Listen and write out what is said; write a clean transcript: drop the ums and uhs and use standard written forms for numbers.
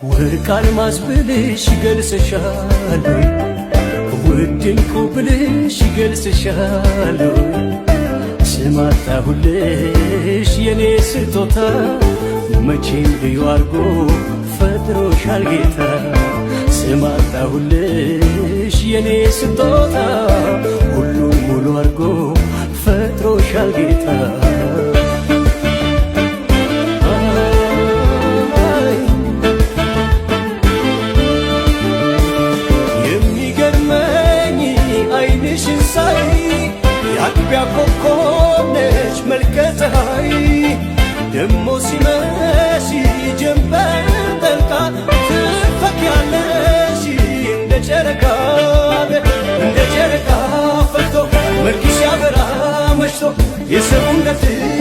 ወርቅ አልማዝ ብልሽ ይገልጽሻል ወይ? ውድ ዕንቁ ብልሽ ይገልጽሻል ወይ? ስም አጣሁልሽ የኔ ስጦታ፣ መቼም ልዩ አርጎ ፈጥሮሻል ጌታ። ስም አጣሁልሽ የኔ ስጦታ፣ ሁሉን ሙሉ አርጎ ፈጥሮሻል ጌታ። የሚገርመኝ ዓይንሽን ሳይ፣ የአጥቢያ ኮከብ ነሽ መልከ ፀሐይ። ደሞ ሲመሽ ጀንበር ጠልቃ ትፈኪያለሽ እንደ ጨረቃ፣ እንደ ጨረቃ ፈልቶ መልክሽ ያበራ መሽቶ የሰውነትሽ